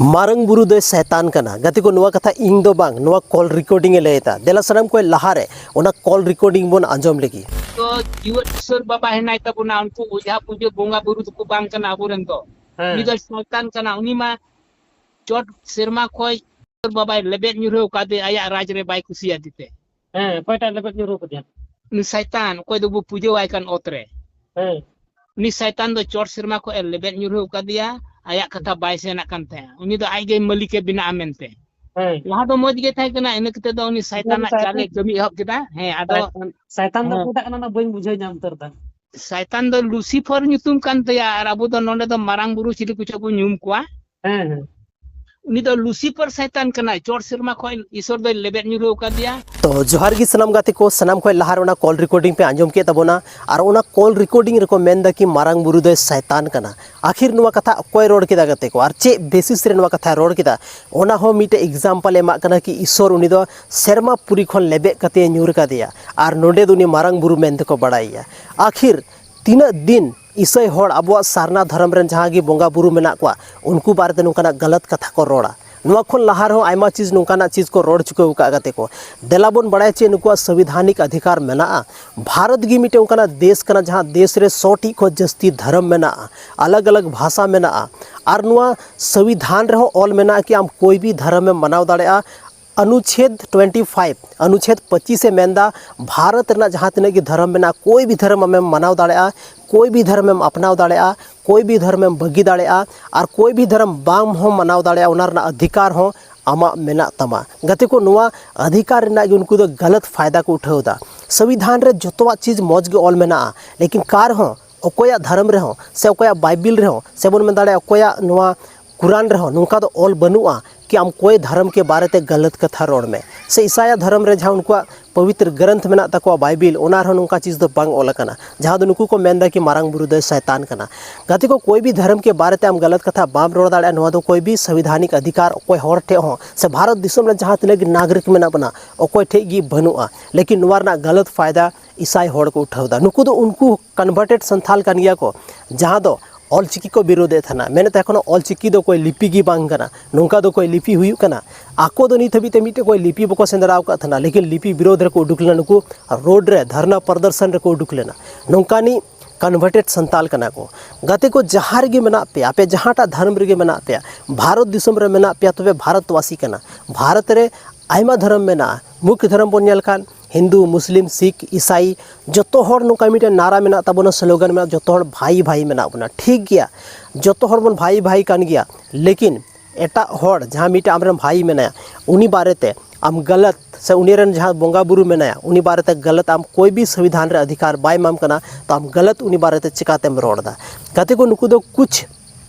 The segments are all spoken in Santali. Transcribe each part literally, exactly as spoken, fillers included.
ᱢᱟᱨᱟᱝ ᱵᱩᱨᱩ ᱫᱚᱭ ᱥᱟᱭᱛᱟᱱ ᱠᱟᱱᱟ᱾ ᱜᱟᱛᱮ ᱠᱚ, ᱱᱚᱣᱟ ᱠᱟᱛᱷᱟ ᱤᱧ ᱫᱚ ᱵᱟᱝ, ᱱᱚᱣᱟ ᱠᱚᱞ ᱨᱮᱠᱚᱨᱰᱤᱝ ᱮ ᱞᱟᱹᱭ ᱮᱫᱟ᱾ ᱫᱮᱞᱟ ᱥᱟᱱᱟᱢ ᱠᱚ ᱞᱟᱦᱟᱨᱮ ᱚᱱᱟ ᱠᱚᱞ ᱨᱮᱠᱚᱨᱰᱤᱝ ᱵᱚᱱ ᱟᱸᱡᱚᱢ ᱞᱮᱜᱮ᱾ ᱛᱚ ᱡᱤᱣᱮᱫ ᱤᱥᱚᱨ ᱵᱟᱵᱟ ᱦᱮᱱᱟᱭ ᱛᱟᱵᱚᱱᱟ, ᱩᱱᱠᱩ ᱚᱡᱷᱟ ᱯᱩᱡᱟᱹ ᱵᱚᱸᱜᱟ ᱵᱩᱨᱩ ᱫᱚᱠᱚ ᱵᱟᱝ ᱠᱟᱱᱟ ᱟᱵᱚᱨᱮᱱ ᱫᱚ᱾ ᱦᱮᱸ᱾ ᱩᱱᱤ ᱫᱚ ᱥᱟᱭᱛᱟᱱ ᱠᱟᱱᱟ᱾ ᱩᱱᱤ ᱢᱟ ᱪᱚᱴ ᱥᱮᱨᱢᱟ ᱠᱷᱚᱡ ᱤᱥᱚᱨ ᱵᱟᱵᱟᱭ ᱞᱮᱵᱮᱫ ᱧᱩᱨᱦᱟᱹᱣ ᱠᱟᱫᱮ ᱟᱭᱟᱜ ᱨᱟᱡᱽ ᱨᱮ ᱵᱟᱭ ᱠᱩᱥᱤᱭᱟᱫᱮ ᱛᱮ᱾ ᱦᱮᱸ, ᱚᱠᱚᱭᱴᱟᱜ ᱞᱮᱵᱮᱫ ᱧᱩᱨᱦᱟᱹᱣ ᱠᱟᱫᱮᱭᱟ? ᱩᱱᱤ ᱥᱟᱭᱛᱟᱱ, ᱚᱠᱚᱭ ᱫᱚᱵᱚ ᱯᱩᱡᱟᱹᱣᱟᱭ ᱠᱟᱱ ᱚᱛ ᱨᱮ᱾ ᱦᱮᱸ᱾ ᱩᱱᱤ ᱥᱟᱭᱛᱟᱱ ᱫᱚ ᱪᱚᱴ ᱥᱮᱨᱢᱟ ᱠᱷᱚᱡ ᱮ ᱞᱮᱵᱮᱫ ᱧᱩᱨᱦᱟᱹᱣ ᱠᱟᱫᱮᱭᱟ, ᱟᱭᱟᱜ ᱠᱟᱛᱷᱟ ᱵᱟᱭ ᱥᱮᱱᱟᱜ ᱠᱟᱱ ᱛᱟᱭᱟ᱾ ᱩᱱᱤ ᱫᱚ ᱟᱡ ᱜᱮ ᱢᱟᱹᱞᱤᱠ ᱮ ᱵᱮᱱᱟᱜᱼᱟ ᱢᱮᱱᱛᱮ᱾ ᱦᱮᱸ᱾ ᱞᱟᱦᱟ ᱫᱚ ᱢᱚᱡᱽ ᱜᱮ ᱛᱟᱦᱮᱸ ᱠᱟᱱᱟ, ᱤᱱᱟᱹ ᱠᱟᱛᱮ ᱫᱚ ᱩᱱᱤ ᱥᱟᱭᱛᱟᱱᱟᱜ ᱥᱟᱭᱛᱟᱱ ᱪᱟᱞᱮ ᱠᱟᱹᱢᱤ ᱮᱦᱚᱵ ᱠᱮᱫᱟ᱾ ᱦᱮᱸ, ᱟᱫᱚ ᱥᱟᱭᱛᱟᱱ, ᱥᱟᱭᱛᱟᱱ ᱫᱚ ᱦᱮᱸ᱾ ᱚᱠᱚᱭᱴᱟᱜ ᱠᱟᱱᱟ ᱚᱱᱟ ᱵᱟᱹᱧ ᱵᱩᱡᱷᱟᱹᱣ ᱧᱟᱢ ᱩᱛᱟᱹᱨ ᱫᱟ᱾ ᱥᱟᱭᱛᱟᱱ ᱫᱚ ᱞᱩᱥᱤᱯᱷᱟᱨ ᱧᱩᱛᱩᱢ ᱠᱟᱱ ᱛᱟᱭᱟ, ᱟᱨ ᱟᱵᱚ ᱫᱚ ᱱᱚᱰᱮ ᱫᱚ ᱢᱟᱨᱟᱝ ᱵᱩᱨᱩ ᱪᱤᱞᱤ ᱠᱚᱪᱚ ᱵᱚ ᱧᱩᱢ ᱠᱚᱣᱟ᱾ ᱦᱮᱸ, ᱦᱮᱸ᱾ ᱩᱱᱤ ᱫᱚ ᱞᱩᱥᱤᱯᱷᱟᱨ ᱥᱟᱭᱛᱟᱱ ᱠᱟᱱᱟᱭ, ᱪᱚᱴ ᱥᱮᱨᱢᱟ ᱠᱷᱚᱱ ᱤᱥᱚᱨ ᱫᱚᱭ ᱞᱮᱵᱮᱫ ᱧᱩᱨᱦᱟᱹᱣ ᱠᱟᱫᱮᱭᱟ᱾ ᱛᱚ ᱡᱚᱦᱟᱨ ᱜᱮ ᱥᱟᱱᱟᱢ ᱜᱟᱛᱮ ᱠᱚ, ᱥᱟᱱᱟᱢ ᱠᱷᱚᱱ ᱞᱟᱦᱟ ᱨᱮ ᱚᱱᱟ ᱠᱚᱞ ᱨᱮᱠᱚᱨᱰᱤᱝ ᱯᱮ ᱟᱸᱡᱚᱢ ᱠᱮᱫ ᱛᱟᱵᱚᱱᱟ, ᱟᱨ ᱚᱱᱟ ᱠᱚᱞ ᱨᱮᱠᱚᱨᱰᱤᱝ ᱨᱮᱠᱚ ᱢᱮᱱ ᱫᱟ ᱠᱤ ᱢᱟᱨᱟᱝ ᱵᱩᱨᱩ ᱫᱚᱭ ᱥᱟᱭᱛᱟᱱ ᱠᱟᱱᱟ᱾ ᱟᱠᱷᱤᱨ ᱱᱚᱣᱟ ᱠᱟᱛᱷᱟ ᱚᱠᱚᱭ ᱨᱚᱲ ᱠᱮᱫᱟ ᱜᱟᱛᱮ ᱠᱚ, ᱟᱨ ᱪᱮᱫ ᱵᱮᱥᱤᱥ ᱨᱮ ᱱᱚᱣᱟ ᱠᱟᱛᱷᱟᱭ ᱨᱚᱲ ᱠᱮᱫᱟ, ᱚᱱᱟ ᱦᱚᱸ ᱢᱤᱫᱴᱮᱡ ᱮᱠᱡᱟᱢᱯᱚᱞ ᱮ ᱮᱢᱟᱜ ᱠᱟᱱᱟ ᱠᱤ ᱤᱥᱚᱨ ᱩᱱᱤ ᱫᱚ ᱥᱮᱨᱢᱟ ᱯᱩᱨᱤ ᱠᱷᱚᱱ ᱞᱮᱵᱮᱫ ᱠᱟᱛᱮ ᱧᱩᱨ ᱠᱟᱫᱮᱭᱟ, ᱟᱨ ᱱᱚᱰᱮ ᱫᱚ ᱩᱱᱤ ᱢᱟᱨᱟᱝ ᱵᱩᱨᱩ ᱢᱮᱱ ᱛᱮᱠᱚ ᱵᱟᱲᱟᱭᱮᱭᱟ᱾ ᱟᱠᱷᱤᱨ ᱛᱤᱱᱟᱹᱜ ᱫᱤᱱ ᱤᱥᱟᱹᱭ ᱦᱚᱲ ᱟᱵᱚᱣᱟᱜ ᱥᱟᱨᱱᱟ ᱫᱷᱚᱨᱚᱢ ᱨᱮᱱ ᱡᱟᱦᱟᱸ ᱜᱮ ᱵᱚᱸᱜᱟ ᱵᱩᱨᱩ ᱢᱮᱱᱟᱜ ᱠᱚᱣᱟ, ᱩᱱᱠᱩ ᱵᱟᱨᱮᱛᱮ ᱱᱚᱝᱠᱟᱱᱟᱜ ᱜᱟᱞᱟᱛ ᱠᱟᱛᱷᱟ ᱠᱚ ᱨᱚᱲᱟ? ᱱᱚᱣᱟ ᱠᱷᱚᱱ ᱞᱟᱦᱟ ᱨᱮᱦᱚᱸ ᱟᱭᱢᱟ ᱪᱤᱡᱽ ᱱᱚᱝᱠᱟᱱᱟᱜ ᱪᱤᱡᱽ ᱠᱚ ᱨᱚᱲ ᱪᱩᱠᱟᱹᱣ ᱟᱠᱟᱫ ᱜᱟᱛᱮ ᱠᱚ᱾ ᱫᱮᱞᱟ ᱵᱚᱱ ᱵᱟᱲᱟᱭᱟ ᱪᱮᱫ ᱱᱩᱠᱩᱣᱟᱜ ᱥᱚᱝᱵᱤᱫᱷᱟᱱᱤᱠ ᱚᱫᱷᱤᱠᱟᱨ ᱢᱮᱱᱟᱜᱼᱟ᱾ ᱵᱷᱟᱨᱚᱛ ᱜᱮ ᱢᱤᱫᱴᱮᱱ ᱚᱱᱠᱟᱱᱟᱜ ᱫᱮᱥ ᱠᱟᱱᱟ ᱡᱟᱦᱟᱸ ᱫᱮᱥ ᱨᱮ ᱥᱚ ᱴᱤᱡ ᱠᱷᱚᱱ ᱡᱟᱹᱥᱛᱤ ᱫᱷᱚᱨᱚᱢ ᱢᱮᱱᱟᱜᱼᱟ, ᱟᱞᱟᱜᱽ ᱟᱞᱟᱜᱽ ᱵᱷᱟᱥᱟ ᱢᱮᱱᱟᱜᱼᱟ, ᱟᱨ ᱱᱚᱣᱟ ᱥᱚᱝᱵᱤᱫᱷᱟᱱ ᱨᱮᱦᱚᱸ ᱚᱞ ᱢᱮᱱᱟᱜᱼᱟ ᱠᱤ ᱟᱢ ᱠᱳᱭ ᱵᱤ ᱫᱷᱚᱨᱚᱢ ᱮᱢ ᱢᱟᱱᱟᱣ ᱫᱟᱲᱮᱭᱟᱜᱼᱟ᱾ ᱚᱱᱩᱪᱷᱮᱫ ᱴᱩᱭᱮᱱᱴᱤ ᱯᱷᱟᱭᱤᱵᱷ, ᱚᱱᱩᱪᱷᱮᱫ ᱯᱚᱸᱪᱤᱥ ᱮ ᱢᱮᱱᱫᱟ, ᱵᱷᱟᱨᱚᱛ ᱨᱮᱱᱟᱜ ᱡᱟᱦᱟᱸ ᱛᱤᱱᱟᱹᱜ ᱜᱮ ᱫᱷᱚᱨᱚᱢ ᱢᱮᱱᱟᱜᱼᱟ, ᱠᱳᱭ ᱵᱤ ᱫᱷᱚᱨᱚᱢ ᱟᱢᱮᱢ ᱢᱟᱱᱟᱣ ᱫᱟᱲᱮᱭᱟᱜᱼᱟ, ᱠᱳᱭ ᱵᱤ ᱫᱷᱚᱨᱚᱢ ᱮᱢ ᱟᱯᱱᱟᱣ ᱫᱟᱲᱮᱭᱟᱜᱼᱟ, ᱠᱳᱭ ᱵᱤ ᱫᱷᱚᱨᱚᱢ ᱮᱢ ᱵᱟᱹᱜᱤ ᱫᱟᱲᱮᱭᱟᱜᱼᱟ, ᱟᱨ ᱠᱳᱭ ᱵᱤ ᱫᱷᱚᱨᱚᱢ ᱵᱟᱢ ᱦᱚᱸ ᱢᱟᱱᱟᱣ ᱫᱟᱲᱮᱭᱟᱜᱼᱟ, ᱚᱱᱟ ᱨᱮᱱᱟᱜ ᱚᱫᱷᱤᱠᱟᱨ ᱦᱚᱸ ᱟᱢᱟᱜ ᱢᱮᱱᱟᱜ ᱛᱟᱢᱟ᱾ ᱜᱟᱛᱮ ᱠᱚ, ᱱᱚᱣᱟ ᱚᱫᱷᱤᱠᱟᱨ ᱨᱮᱱᱟᱜ ᱜᱮ ᱩᱱᱠᱩ ᱫᱚ ᱜᱟᱞᱟᱛ ᱯᱷᱟᱭᱫᱟ ᱠᱚ ᱩᱴᱷᱟᱹᱣ ᱮᱫᱟ᱾ ᱥᱚᱝᱵᱤᱫᱷᱟᱱ ᱨᱮ ᱡᱚᱛᱚᱣᱟᱜ ᱪᱤᱡᱽ ᱢᱚᱡᱽ ᱜᱮ ᱚᱞ ᱢᱮᱱᱟᱜᱼᱟ, ᱞᱮᱠᱤᱱ ᱠᱟᱨ ᱦᱚᱸ ᱚᱠᱚᱭᱟᱜ ᱫᱷᱚᱨᱚᱢ ᱨᱮᱦᱚᱸ, ᱥᱮ ᱚᱠᱚᱭᱟᱜ ᱵᱟᱭᱵᱮᱞ ᱨᱮᱦᱚᱸ, ᱥᱮ ᱵᱚᱱ ᱢᱮᱱ ᱫᱟᱲᱮᱭᱟᱜᱼᱟ ᱚᱠᱚᱭᱟᱜ ᱱᱚᱣᱟ ᱠᱩᱨᱟᱱ ᱨᱮᱦᱚᱸ ᱱᱚᱝᱠᱟ ᱫᱚ ᱚᱞ ᱵᱟᱹᱱᱩᱜᱼᱟ ᱠᱤ ᱟᱢ ᱠᱚᱭ ᱫᱷᱚᱨᱚᱢ ᱠᱮ ᱵᱟᱨᱮ ᱛᱮ ᱜᱟᱞᱟᱛ ᱠᱟᱛᱷᱟ ᱨᱚᱲ ᱢᱮ᱾ ᱥᱮ ᱤᱥᱟᱭᱟ ᱫᱷᱚᱨᱚᱢ ᱨᱮ ᱡᱟᱦᱟᱸ ᱩᱱᱠᱩᱣᱟᱜ ᱯᱚᱵᱤᱛᱨ ᱜᱨᱚᱱᱛᱷ ᱢᱮᱱᱟᱜ ᱛᱟᱠᱚᱣᱟ, ᱵᱟᱭᱵᱮᱞ, ᱚᱱᱟ ᱨᱮᱦᱚᱸ ᱱᱚᱝᱠᱟ ᱪᱤᱡᱽ ᱫᱚ ᱵᱟᱝ ᱚᱞ ᱟᱠᱟᱱᱟ, ᱡᱟᱦᱟᱸ ᱫᱚ ᱱᱩᱠᱩ ᱠᱚ ᱢᱮᱱᱫᱟ ᱠᱤ ᱢᱟᱨᱟᱝ ᱵᱩᱨᱩ ᱫᱚᱭ ᱥᱟᱭᱛᱟᱱ ᱠᱟᱱᱟ᱾ ᱜᱟᱛᱮ ᱠᱚ, ᱠᱚᱭ ᱵᱤ ᱫᱷᱚᱨᱚᱢ ᱠᱮ ᱵᱟᱨᱮ ᱛᱮ ᱟᱢ ᱜᱟᱞᱟᱛ ᱠᱟᱛᱷᱟ ᱵᱟᱢ ᱨᱚᱲ ᱫᱟᱲᱮᱭᱟᱜᱼᱟ, ᱱᱚᱣᱟ ᱫᱚ ᱠᱚᱭ ᱵᱤ ᱥᱚᱝᱵᱤᱫᱷᱟᱱᱤᱠ ᱚᱫᱷᱤᱠᱟᱨ ᱚᱠᱚᱭ ᱦᱚᱲ ᱴᱷᱮᱡ ᱦᱚᱸ, ᱥᱮ ᱵᱷᱟᱨᱚᱛ ᱫᱤᱥᱚᱢ ᱨᱮ ᱡᱟᱦᱟᱸ ᱛᱤᱱᱟᱹᱜ ᱜᱮ ᱱᱟᱜᱚᱨᱤᱠ ᱢᱮᱱᱟᱜ ᱵᱚᱱᱟ, ᱚᱠᱚᱭ ᱴᱷᱮᱡ ᱜᱮ ᱵᱟᱹᱱᱩᱜᱼᱟ᱾ ᱞᱮᱠᱤᱱ ᱱᱚᱣᱟ ᱨᱮᱱᱟᱜ ᱜᱟᱞᱟᱛ ᱯᱷᱟᱭᱫᱟ ᱤᱥᱟᱭ ᱦᱚᱲ ᱠᱚ ᱩᱴᱷᱟᱹᱣ ᱮᱫᱟ᱾ ᱱᱩᱠᱩ ᱫᱚ ᱩᱱᱠᱩ ᱠᱚᱱᱵᱷᱟᱨᱴᱮᱰ ᱥᱟᱱᱛᱷᱟᱞ ᱠᱟᱱ ᱜᱮᱭᱟ ᱠᱚ, ᱡᱟᱦᱟᱸ ᱫᱚ ᱚᱞᱪᱤᱠᱤ ᱠᱚ ᱵᱤᱨᱳᱫᱮᱫ ᱛᱟᱦᱮᱱᱟ, ᱢᱮᱱᱮᱫ ᱛᱟᱦᱮᱸ ᱠᱟᱱᱟ ᱚᱞᱪᱤᱠᱤ ᱫᱚ ᱚᱠᱚᱭ ᱞᱤᱯᱤ ᱜᱮ ᱵᱟᱝ ᱠᱟᱱᱟ, ᱱᱚᱝᱠᱟ ᱫᱚ ᱚᱠᱚᱭ ᱞᱤᱯᱤ ᱦᱩᱭᱩᱜ ᱠᱟᱱᱟ? ᱟᱠᱚ ᱫᱚ ᱱᱤᱛ ᱦᱟᱹᱵᱤᱡ ᱛᱮ ᱢᱤᱫᱴᱮᱡ ᱚᱠᱚᱭ ᱞᱤᱯᱤ ᱵᱟᱠᱚ ᱥᱮᱸᱫᱽᱨᱟ ᱟᱠᱟᱫ ᱛᱟᱦᱮᱱᱟ, ᱞᱮᱠᱤᱱ ᱞᱤᱯᱤ ᱵᱤᱨᱳᱫᱷ ᱨᱮᱠᱚ ᱩᱰᱩᱠ ᱞᱮᱱᱟ ᱱᱩᱠᱩ ᱨᱳᱰ ᱨᱮ ᱫᱷᱟᱨᱱᱟ ᱯᱨᱚᱫᱚᱨᱥᱚᱱ ᱨᱮᱠᱚ ᱩᱰᱩᱠ ᱞᱮᱱᱟ᱾ ᱱᱚᱝᱠᱟᱱᱤᱡ ᱠᱚᱱᱵᱷᱟᱨᱴᱮᱰ ᱥᱟᱱᱛᱟᱞ ᱠᱟᱱᱟ ᱠᱚ᱾ ᱜᱟᱛᱮ ᱠᱚ, ᱡᱟᱦᱟᱸ ᱨᱮᱜᱮ ᱢᱮᱱᱟᱜ ᱯᱮᱭᱟ, ᱟᱯᱮ ᱡᱟᱦᱟᱸᱴᱟᱜ ᱫᱷᱚᱨᱚᱢ ᱨᱮᱜᱮ ᱢᱮᱱᱟᱜ ᱯᱮᱭᱟ, ᱵᱷᱟᱨᱚᱛ ᱫᱤᱥᱚᱢ ᱨᱮ ᱢᱮᱱᱟᱜ ᱯᱮᱭᱟ, ᱛᱚᱵᱮ ᱵᱷᱟᱨᱚᱛᱵᱟᱥᱤ ᱠᱟᱱᱟ᱾ ᱵᱷᱟᱨᱚᱛ ᱨᱮ ᱟᱭᱢᱟ ᱫᱷᱚᱨᱚᱢ ᱢᱮᱱᱟᱜᱼᱟ᱾ ᱢᱩᱠᱷ ᱫᱷᱚᱨᱚᱢ ᱵᱚᱱ ᱧᱮᱞ ᱠᱷᱟᱱ ᱦᱤᱱᱫᱩ, ᱢᱩᱥᱞᱤᱢ, ᱥᱤᱠᱷ, ᱤᱥᱟᱭᱤ, ᱡᱚᱛᱚ ᱦᱚᱲ ᱱᱚᱝᱠᱟ ᱢᱤᱫᱴᱮᱱ ᱱᱟᱨᱟ ᱢᱮᱱᱟᱜ ᱛᱟᱵᱚᱱᱟ, ᱥᱞᱳᱜᱟᱱ ᱢᱮᱱᱟᱜᱼᱟ, ᱡᱚᱛᱚ ᱦᱚᱲ ᱵᱷᱟᱭ ᱵᱷᱟᱭ ᱢᱮᱱᱟᱜ ᱵᱚᱱᱟ᱾ ᱴᱷᱤᱠ ᱜᱮᱭᱟ, ᱡᱚᱛᱚ ᱦᱚᱲ ᱵᱚᱱ ᱵᱷᱟᱭ ᱵᱷᱟᱭ ᱠᱟᱱ ᱜᱮᱭᱟ, ᱞᱮᱠᱤᱱ ᱮᱴᱟᱜ ᱦᱚᱲ ᱡᱟᱦᱟᱸ ᱢᱤᱫᱴᱮᱱ ᱟᱢᱨᱮᱱ ᱵᱷᱟᱭ ᱢᱮᱱᱟᱭᱟ, ᱩᱱᱤ ᱵᱟᱨᱮᱛᱮ ᱟᱢ ᱜᱟᱞᱟᱛ, ᱥᱮ ᱩᱱᱤ ᱨᱮᱱ ᱡᱟᱦᱟᱸ ᱵᱚᱸᱜᱟ ᱵᱩᱨᱩ ᱢᱮᱱᱟᱭᱟ, ᱩᱱᱤ ᱵᱟᱨᱮᱛᱮ ᱜᱟᱞᱟᱛ ᱟᱢ ᱠᱳᱭ ᱵᱤ ᱥᱚᱝᱵᱤᱫᱷᱟᱱ ᱨᱮ ᱚᱫᱷᱤᱠᱟᱨ ᱵᱟᱭ ᱮᱢᱟᱢ ᱠᱟᱱᱟ, ᱛᱚ ᱟᱢ ᱜᱟᱞᱟᱛ ᱩᱱᱤ ᱵᱟᱨᱮᱛᱮ ᱪᱤᱠᱟᱛᱮᱢ ᱨᱚᱲ ᱮᱫᱟ? ᱜᱟᱛᱮ ᱠᱚ, ᱱᱩᱠᱩ ᱫᱚ ᱠᱩᱪ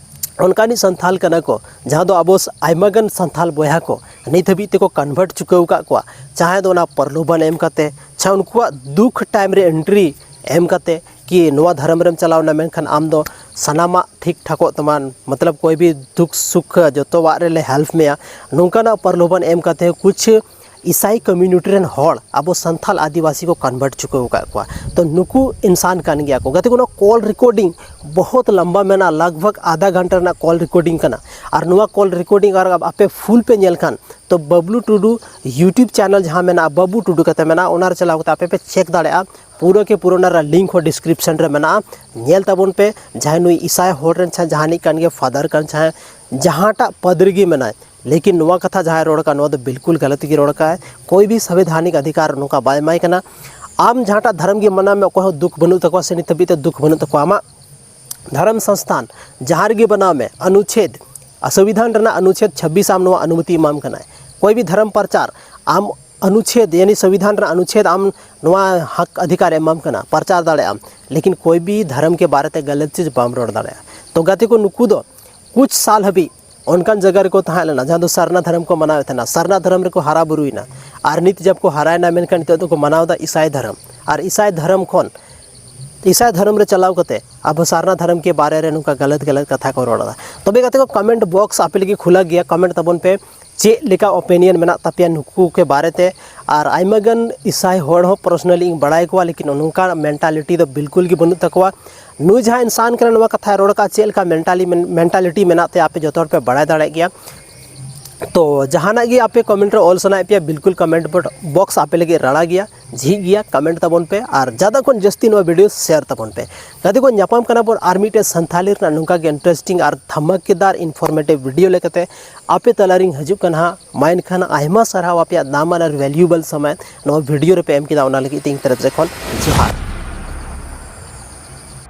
ᱚᱱᱠᱟᱱᱤᱡ ᱥᱟᱱᱛᱷᱟᱞ ᱠᱟᱱᱟ ᱠᱚ, ᱡᱟᱦᱟᱸ ᱫᱚ ᱟᱵᱚ ᱟᱭᱢᱟ ᱜᱟᱱ ᱥᱟᱱᱛᱷᱟᱞ ᱵᱚᱭᱦᱟ ᱠᱚ ᱱᱤᱛ ᱦᱟᱹᱵᱤᱡ ᱛᱮᱠᱚ ᱠᱚᱱᱵᱷᱟᱨᱴ ᱪᱩᱠᱟᱹᱣ ᱟᱠᱟᱫ ᱠᱚᱣᱟ, ᱪᱟᱦᱮ ᱫᱚ ᱚᱱᱟ ᱯᱨᱚᱞᱳᱵᱷᱟᱱ ᱮᱢ ᱠᱟᱛᱮ, ᱪᱟᱦᱮ ᱩᱱᱠᱩᱣᱟᱜ ᱫᱩᱠ ᱴᱟᱭᱤᱢ ᱨᱮ ᱮᱱᱴᱨᱤ ᱮᱢ ᱠᱟᱛᱮ, ᱠᱤ ᱱᱚᱣᱟ ᱫᱷᱚᱨᱚᱢ ᱨᱮᱢ ᱪᱟᱞᱟᱣ ᱮᱱᱟ, ᱢᱮᱱᱠᱷᱟᱱ ᱟᱢ ᱫᱚ ᱥᱟᱱᱟᱢᱟᱜ ᱴᱷᱤᱠ ᱴᱷᱟᱠᱚᱜ ᱛᱟᱢᱟ, ᱢᱚᱛᱞᱚᱵ ᱠᱳᱭ ᱵᱤ ᱫᱩᱠ ᱥᱩᱠ ᱡᱚᱛᱚᱣᱟᱜ ᱨᱮᱞᱮ ᱦᱮᱞᱯ ᱢᱮᱭᱟ, ᱱᱚᱝᱠᱟᱱᱟᱜ ᱯᱨᱚᱞᱳᱵᱷᱟᱱ ᱮᱢ ᱠᱟᱛᱮ ᱠᱩᱪᱷ ᱤᱥᱟᱭ ᱠᱚᱢᱤᱭᱩᱱᱤᱴᱤ ᱨᱮᱱ ᱦᱚᱲ ᱟᱵᱚ ᱥᱟᱱᱛᱷᱟᱞ ᱟᱹᱫᱤᱵᱟᱹᱥᱤ ᱠᱚ ᱠᱚᱱᱵᱷᱟᱨᱴ ᱪᱩᱠᱟᱹᱣ ᱟᱠᱟᱫ ᱠᱚᱣᱟ᱾ ᱛᱚ ᱱᱩᱠᱩ ᱤᱱᱥᱟᱱ ᱠᱟᱱ ᱜᱮᱭᱟ ᱠᱚ᱾ ᱜᱟᱛᱮ ᱠᱚ, ᱱᱚᱣᱟ ᱠᱚᱞ ᱨᱮᱠᱚᱨᱰᱤᱝ ᱵᱚᱦᱩᱛ ᱞᱟᱢᱵᱟ ᱢᱮᱱᱟᱜᱼᱟ, ᱞᱟᱜᱽ ᱵᱷᱟᱜᱽ ᱟᱫᱷᱟ ᱜᱷᱚᱱᱴᱟ ᱨᱮᱱᱟᱜ ᱠᱚᱞ ᱨᱮᱠᱚᱨᱰᱤᱝ ᱠᱟᱱᱟ᱾ ᱟᱨ ᱱᱚᱣᱟ ᱠᱚᱞ ᱨᱮᱠᱚᱨᱰᱤᱝ ᱟᱨ ᱟᱯᱮ ᱯᱷᱩᱞ ᱯᱮ ᱧᱮᱞ ᱠᱷᱟᱱ, ᱛᱚ ᱵᱟᱵᱞᱩ ᱴᱩᱰᱩ ᱭᱩᱴᱩᱵᱽ ᱪᱮᱱᱮᱞ ᱡᱟᱦᱟᱸ ᱢᱮᱱᱟᱜᱼᱟ, ᱵᱟᱹᱵᱩ ᱴᱩᱰᱩ ᱠᱟᱛᱮ ᱢᱮᱱᱟᱜᱼᱟ, ᱚᱱᱟ ᱨᱮ ᱪᱟᱞᱟᱣ ᱠᱟᱛᱮ ᱟᱯᱮ ᱯᱮ ᱪᱮᱠ ᱫᱟᱲᱮᱭᱟᱜᱼᱟ᱾ ᱯᱩᱨᱟᱹ ᱠᱮ ᱯᱩᱨᱟᱹ ᱚᱱᱟ ᱨᱮᱱᱟᱜ ᱞᱤᱝᱠ ᱦᱚᱸ ᱰᱤᱥᱠᱨᱤᱯᱥᱚᱱ ᱨᱮ ᱢᱮᱱᱟᱜᱼᱟ, ᱧᱮᱞ ᱛᱟᱵᱚᱱ ᱯᱮ᱾ ᱡᱟᱦᱟᱸᱭ ᱱᱩᱭ ᱤᱥᱟᱭ ᱦᱚᱲ ᱨᱮᱱ ᱪᱷᱟ ᱡᱟᱦᱟᱱᱤᱡ ᱠᱟᱱ ᱜᱮ, ᱯᱷᱟᱫᱟᱨ ᱠᱟᱱ ᱪᱷᱟ, ᱡᱟᱦᱟᱸᱴᱟᱜ ᱯᱟᱫᱽᱨᱤ ᱜᱮ ᱢᱮᱱᱟᱭ, ᱞᱮᱠᱤᱱ ᱱᱚᱣᱟ ᱠᱟᱛᱷᱟ ᱡᱟᱦᱟᱸᱭ ᱨᱚᱲ ᱠᱟᱱ, ᱱᱚᱣᱟ ᱫᱚ ᱵᱤᱞᱠᱩᱞ ᱜᱟᱞᱟᱛ ᱜᱮ ᱨᱚᱲ ᱠᱟᱜᱼᱟᱭ᱾ ᱠᱳᱭ ᱵᱤ ᱥᱚᱝᱵᱤᱫᱷᱟᱱᱤᱠ ᱚᱫᱷᱤᱠᱟᱨ ᱱᱚᱝᱠᱟ ᱵᱟᱭ ᱮᱢᱟᱭ ᱠᱟᱱᱟ᱾ ᱟᱢ ᱡᱟᱦᱟᱸᱴᱟᱜ ᱫᱷᱚᱨᱚᱢ ᱜᱮ ᱢᱟᱱᱟᱣ ᱢᱮ, ᱚᱠᱚᱭ ᱦᱚᱸ ᱫᱩᱠ ᱵᱟᱹᱱᱩᱜ ᱛᱟᱠᱚᱣᱟ ᱥᱮ ᱱᱤᱛ ᱦᱟᱹᱵᱤᱡ ᱛᱮ ᱫᱩᱠ ᱵᱟᱹᱱᱩᱜ ᱛᱟᱠᱚᱣᱟ᱾ ᱟᱢᱟᱜ ᱫᱷᱚᱨᱚᱢ ᱥᱚᱝᱥᱛᱷᱟᱱ ᱡᱟᱦᱟᱸ ᱨᱮᱜᱮ ᱵᱮᱱᱟᱣ ᱢᱮ, ᱚᱱᱩᱪᱷᱮᱫ, ᱥᱚᱝᱵᱤᱫᱷᱟᱱ ᱨᱮᱱᱟᱜ ᱚᱱᱩᱪᱷᱮᱫ ᱪᱷᱟᱵᱵᱤᱥ ᱟᱢ ᱱᱚᱣᱟ ᱚᱱᱩᱢᱚᱛᱤ ᱮᱢᱟᱢ ᱠᱟᱱᱟᱭ᱾ ᱠᱳᱭ ᱵᱤ ᱫᱷᱚᱨᱚᱢ ᱯᱨᱚᱪᱟᱨ ᱟᱢ ᱚᱱᱩᱪᱷᱮᱫ, ᱭᱟᱱᱤ ᱥᱚᱝᱵᱤᱫᱷᱟᱱ ᱨᱮᱱᱟᱜ ᱚᱱᱩᱪᱷᱮᱫ ᱟᱢ ᱱᱚᱣᱟ ᱦᱚᱠ ᱚᱫᱷᱤᱠᱟᱨ ᱮᱢᱟᱢ ᱠᱟᱱᱟ, ᱯᱨᱚᱪᱟᱨ ᱫᱟᱲᱮᱭᱟᱜ ᱟᱢ, ᱞᱮᱠᱤᱱ ᱠᱳᱭ ᱵᱤ ᱫᱷᱚᱨᱚᱢ ᱠᱮ ᱵᱟᱨᱮ ᱛᱮ ᱜᱟᱞᱟᱛ ᱪᱤᱡᱽ ᱵᱟᱢ ᱨᱚᱲ ᱫᱟᱲᱮᱭᱟᱜᱼᱟ᱾ ᱛᱚ ᱜᱟᱛᱮ ᱠᱚ, ᱱᱩᱠᱩ ᱫᱚ ᱠᱩᱪ ᱥᱟᱞ ᱦᱟᱹᱵᱤᱡ ᱚᱱᱠᱟᱱ ᱡᱟᱭᱜᱟ ᱨᱮᱠᱚ ᱛᱟᱦᱮᱸ ᱞᱮᱱᱟ, ᱡᱟᱦᱟᱸ ᱫᱚ ᱥᱟᱨᱱᱟ ᱫᱷᱚᱨᱚᱢ ᱠᱚ ᱢᱟᱱᱟᱣᱮᱫ ᱛᱟᱦᱮᱱᱟ, ᱥᱟᱨᱱᱟ ᱫᱷᱚᱨᱚᱢ ᱨᱮᱠᱚ ᱦᱟᱨᱟ ᱵᱩᱨᱩᱭᱮᱱᱟ᱾ ᱟᱨ ᱱᱤᱛ ᱡᱟᱵ ᱠᱚ ᱦᱟᱨᱟᱭᱮᱱᱟ, ᱢᱮᱱᱠᱷᱟᱱ ᱱᱤᱛᱚᱜ ᱫᱚᱠᱚ ᱢᱟᱱᱟᱣ ᱮᱫᱟ ᱤᱥᱟᱭ ᱫᱷᱚᱨᱚᱢ᱾ ᱟᱨ ᱤᱥᱟᱭ ᱫᱷᱚᱨᱚᱢ ᱠᱷᱚᱱ, ᱤᱥᱟᱭ ᱫᱷᱚᱨᱚᱢ ᱨᱮ ᱪᱟᱞᱟᱣ ᱠᱟᱛᱮ ᱟᱵᱚ ᱥᱟᱨᱱᱟ ᱫᱷᱚᱨᱚᱢ ᱠᱮ ᱵᱟᱨᱮ ᱨᱮ ᱱᱚᱝᱠᱟ ᱜᱟᱞᱟᱛ ᱜᱟᱞᱟᱛ ᱠᱟᱛᱷᱟ ᱠᱚ ᱨᱚᱲ ᱮᱫᱟ᱾ ᱛᱚᱵᱮ ᱜᱟᱛᱮ ᱠᱚ, ᱠᱚᱢᱮᱱᱴ ᱵᱚᱠᱥ ᱟᱯᱮ ᱞᱟᱹᱜᱤᱫ ᱠᱷᱩᱞᱟ ᱜᱮᱭᱟ, ᱠᱚᱢᱮᱱᱴ ᱛᱟᱵᱚᱱ ᱯᱮ᱾ ᱪᱮᱫ ᱞᱮᱠᱟ ᱚᱯᱤᱱᱤᱭᱚᱱ ᱢᱮᱱᱟᱜ ᱛᱟᱯᱮᱭᱟ ᱱᱩᱠᱩ ᱠᱚ ᱵᱟᱨᱮᱛᱮ᱾ ᱟᱨ ᱟᱭᱢᱟ ᱜᱟᱱ ᱤᱥᱟᱭ ᱦᱚᱲ ᱦᱚᱸ ᱯᱟᱨᱥᱚᱱᱟᱞᱤ ᱤᱧ ᱵᱟᱲᱟᱭ ᱠᱚᱣᱟ, ᱞᱮᱠᱤᱱ ᱱᱚᱝᱠᱟ ᱢᱮᱱᱴᱟᱞᱤᱴᱤ ᱫᱚ ᱵᱤᱞᱠᱩᱞ ᱜᱮ ᱵᱟᱹᱱᱩᱜ ᱛᱟᱠᱚᱣᱟ᱾ ᱱᱩᱭ ᱡᱟᱦᱟᱸ ᱤᱱᱥᱟᱱ ᱠᱟᱱᱟ, ᱱᱚᱣᱟ ᱠᱟᱛᱷᱟᱭ ᱨᱚᱲ ᱠᱟᱜᱼᱟ, ᱪᱮᱫ ᱞᱮᱠᱟ ᱢᱮᱱᱴᱟᱞᱤ ᱢᱮᱱᱴᱟᱞᱤᱴᱤ ᱢᱮᱱᱟᱜ ᱛᱟᱭᱟ, ᱟᱯᱮ ᱡᱚᱛᱚ ᱦᱚᱲ ᱯᱮ ᱵᱟᱲᱟᱭ ᱫᱟᱲᱮᱭᱟᱜ ᱜᱮᱭᱟ᱾ ᱛᱚ ᱡᱟᱦᱟᱱᱟᱜ ᱜᱮ ᱟᱯᱮ ᱠᱚᱢᱮᱱᱴ ᱨᱮ ᱚᱞ ᱥᱟᱱᱟᱭᱮᱫ ᱯᱮᱭᱟ, ᱵᱤᱞᱠᱩᱞ ᱠᱚᱢᱮᱱᱴ ᱵᱚᱠᱥ ᱟᱯᱮ ᱞᱟᱹᱜᱤᱫ ᱨᱟᱲᱟ ᱜᱮᱭᱟ, ᱡᱷᱤᱡ ᱜᱮᱭᱟ᱾ ᱠᱚᱢᱮᱱᱴ ᱛᱟᱵᱚᱱ ᱯᱮ ᱟᱨ ᱡᱟᱫᱟ ᱠᱷᱚᱱ ᱡᱟᱹᱥᱛᱤ ᱱᱚᱣᱟ ᱵᱷᱤᱰᱤᱭᱳ ᱥᱮᱭᱟᱨ ᱛᱟᱵᱚᱱ ᱯᱮ᱾ ᱜᱟᱛᱮ ᱠᱚ, ᱧᱟᱯᱟᱢ ᱠᱟᱱᱟ ᱵᱚᱱ ᱟᱨ ᱢᱤᱫᱴᱮᱡ ᱥᱟᱱᱛᱷᱟᱞᱤ ᱨᱮᱱᱟᱜ ᱱᱚᱝᱠᱟ ᱜᱮ ᱤᱱᱴᱟᱨᱮᱥᱴᱤᱝ ᱟᱨ ᱫᱷᱟᱢᱟᱠᱮᱫᱟᱨ ᱤᱱᱯᱷᱚᱨᱢᱮᱴᱤᱵᱷ ᱵᱷᱤᱰᱤᱭᱳ ᱞᱮᱠᱟᱛᱮ᱾ ᱟᱯᱮ ᱛᱟᱞᱟᱨᱤᱧ ᱦᱤᱡᱩᱜ ᱠᱟᱱᱟ ᱦᱟᱸᱜ᱾ ᱢᱟ ᱮᱱᱠᱷᱟᱱ ᱟᱭᱢᱟ ᱥᱟᱨᱦᱟᱣ ᱟᱯᱮᱭᱟᱜ ᱫᱟᱢᱟᱱ ᱟᱨ ᱵᱷᱮᱞᱩᱭᱮᱵᱚᱞ ᱥᱚᱢᱚᱭ ᱱᱚᱣᱟ ᱵᱷᱤᱰᱤᱭᱳ ᱨᱮᱯᱮ ᱮᱢ ᱠᱮᱫᱟ, ᱚᱱᱟ ᱞᱟᱹᱜᱤᱫ ᱛᱮ ᱤᱧ ᱛᱚᱨᱚᱯ ᱥᱮᱫ ᱠᱷᱚᱱ ᱡᱚᱦᱟᱨ᱾